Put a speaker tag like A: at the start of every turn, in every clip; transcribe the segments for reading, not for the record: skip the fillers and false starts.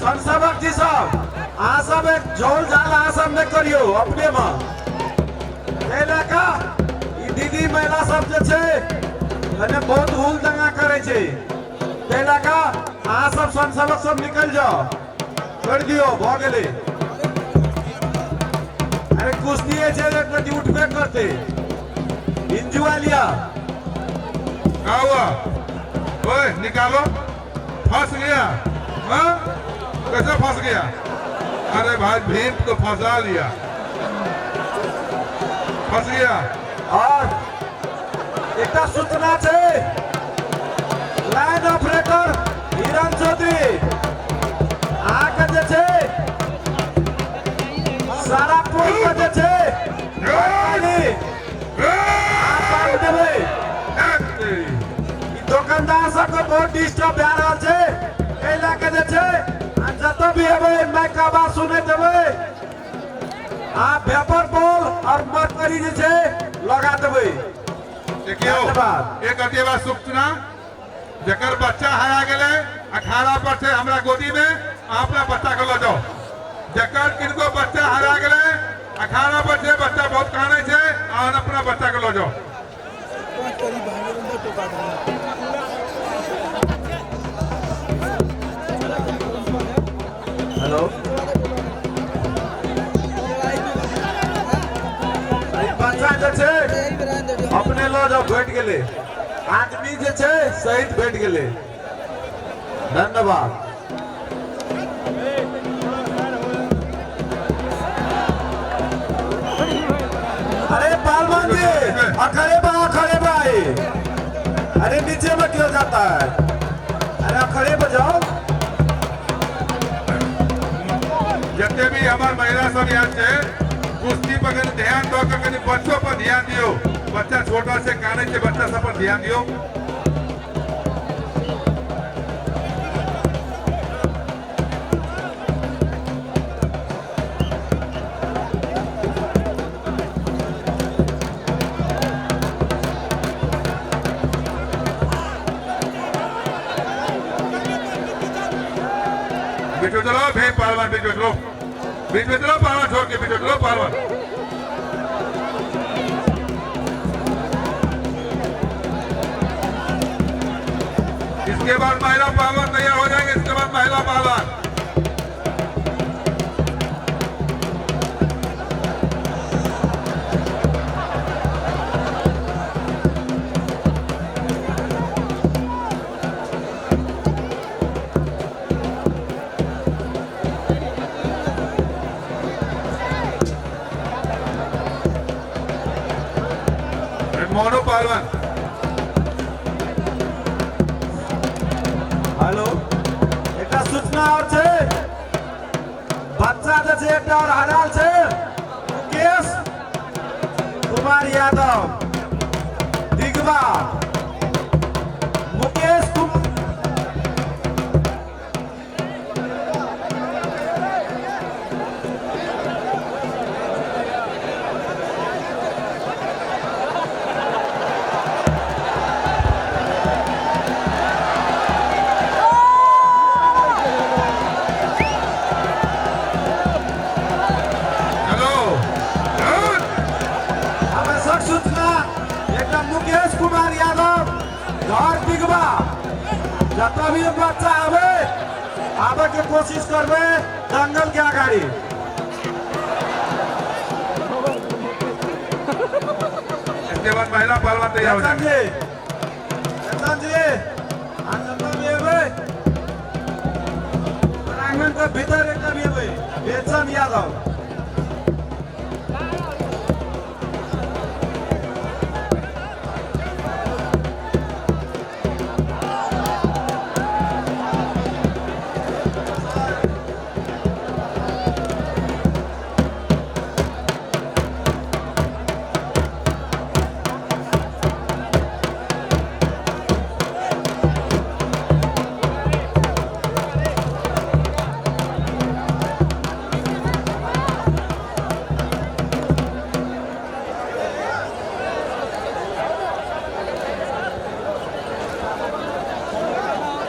A: स्वयंसेवक जी सब अहाँ सब एक झोल झाल अहाँ सब नहि करियौ अपने मे। एहि लए कऽ ई दीदी महिला सब जे छै कने बहुत हुल दंगा करै छै, ताहि लए कऽ अहाँ सब स्वयंसेवक सब निकलि जाउ, छोड़ि दियौ, भऽ गेलै। अरे कुश्ती छै एक रति उठबे करतै। इंजुआ लिया।
B: क्या हुआ? ओए निकालो, फंस गया। हाँ कैसे फंस गया? अरे भाई भीम को फंसा लिया, फंस गया।
A: और एकटा सूचना छै, लाइन ऑपरेटर हिरण चौधरी अहाँके जे छै सारा पोल के जे छै देबै। ई दोकानदार सबके बहुत डिस्टर्ब भए रहल छै, एहि लए कऽ जे छै आ जतऽ भी हेबै माइक आवाज सुनैत हेबै, आ पेपर बॉल और मरकरी जे छै लगा देबै।
B: देखियौ एक अतिवा सूचना, जकर बच्चा हरा गेलै अखाड़ा पर छै हमरा गोदी में, अहाँ अपना बच्चा के लऽ जाउ। जकर किनको बच्चा हरा गेलै अखाड़ा पर छै, बच्चा बहुत कानै छै, अहाँ अपना बच्चा के लऽ जाउ।
A: हेलो बच्चा जे छै अपने लऽ जाउ, भेट गेलै आदमी जे छै शहीद भेट गेलै। धन्यवाद। अरे पहलवान जी अखड़े बा, अखड़े भाई, अरे नीचे में क्यों जाता है? अरे अखड़े बजाओ।
B: जते भी हमार महिला सब यहाँ छै कुश्ती पर कनि ध्यान दऽ कऽ कनि बच्चो पर ध्यान दियौ। बच्चा छोटा छै, कानै छै, बच्चा सब पर ध्यान दियौ। बीच में चलो भीम पहलवान, बीच में चलो, बीच में चलो पहलवान, छोड़ के बीच में चलो पहलवान। इसके बाद महिला पहलवान तैयार हो जाएंगे। इसके बाद महिला पहलवान। मोनू पहलवान।
A: हेलो एकटा सूचना और छै, बच्चा जे छै एकटा और हराल छै, मुकेश कुमार यादव दिगवा, मुकेश कुमार।
B: हेलो
A: आवश्यक सूचना, एकटा मुकेश कुमार यादव घर दिगवा, जतऽ भी बच्चा आबे आबे के कोशिश करबे दंगल के अगाड़ी।
B: इसके बाद महिला पहलवान तैयार हो
A: चेतन
B: जाएंगे।
A: जी, चेतन जी, अहाँ जतऽ भी एबै प्रांगण के भीतर एकटा भी एबै, बेचन यादव।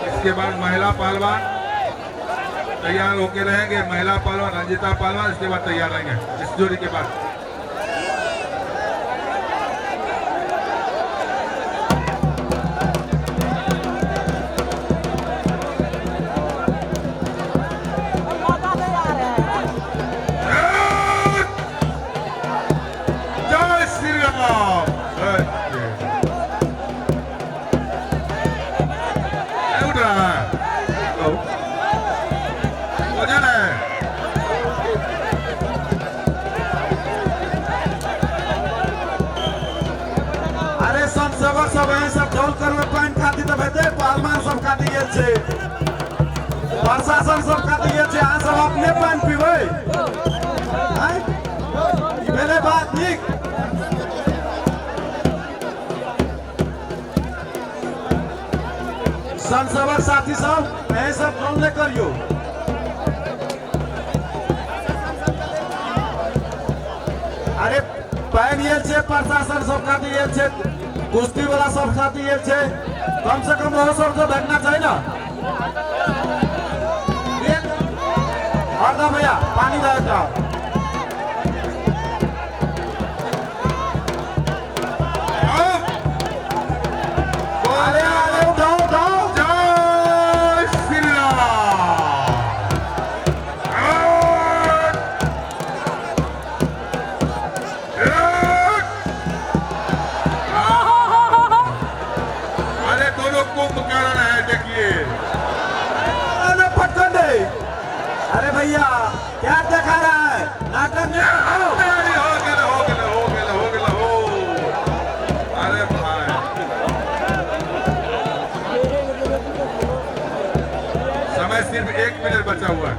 B: इसके बाद महिला पहलवान तैयार होके रहेंगे। महिला पहलवान रंजीता पहलवान इसके बाद तैयार रहेंगे इस जोड़ी के बाद। जय श्री राम। नहीं उठ रहा है, वजन है।
A: अरे सब सेवक सब यहीं सब ढोल करबै पानि खातिर तऽ हेतै। पहलवान सब खातिर गेल छै, प्रशासन सब खातिर गेल छै, अहाँ सब अपने पानि पीबै? आँय? ई भेलै बात नीक? संसेवक साथी सब, यहीं सब ढोल नहि करियौ। अरे पानि आयल छै, प्रशासन सब खातिर आयल छै, कुश्ती वाला सब खातिर आयल छै, कम से कम ओहो सब तो भेटना चाही ना। हरदम भैया पानी दे एकटा। अरे अरे, उठाओ उठाओ।
B: जय श्री राम। एक, अरे दोनों कुंभकर्ण है, देखिए।
A: अरे पटकन दे। अरे भैया, क्या दिखा रहा है नाटक में?
B: हो गया, हो गया, हो गया, हो गया, हो गया, हो। अरे भाई, समय सिर्फ 1 मिनट बचा हुआ है।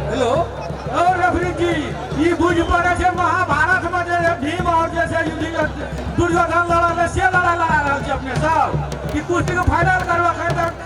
C: हेलो ओ रेफरी जी, ई बुझ पड़े छै महाभारत में जे भीम और जे छै युधिष्ठिर दुर्योधन लड़ल रहै, से लड़ाई लड़ा रहल छै अपने सब। ई कुश्ती के फाइनल करबा खातिर।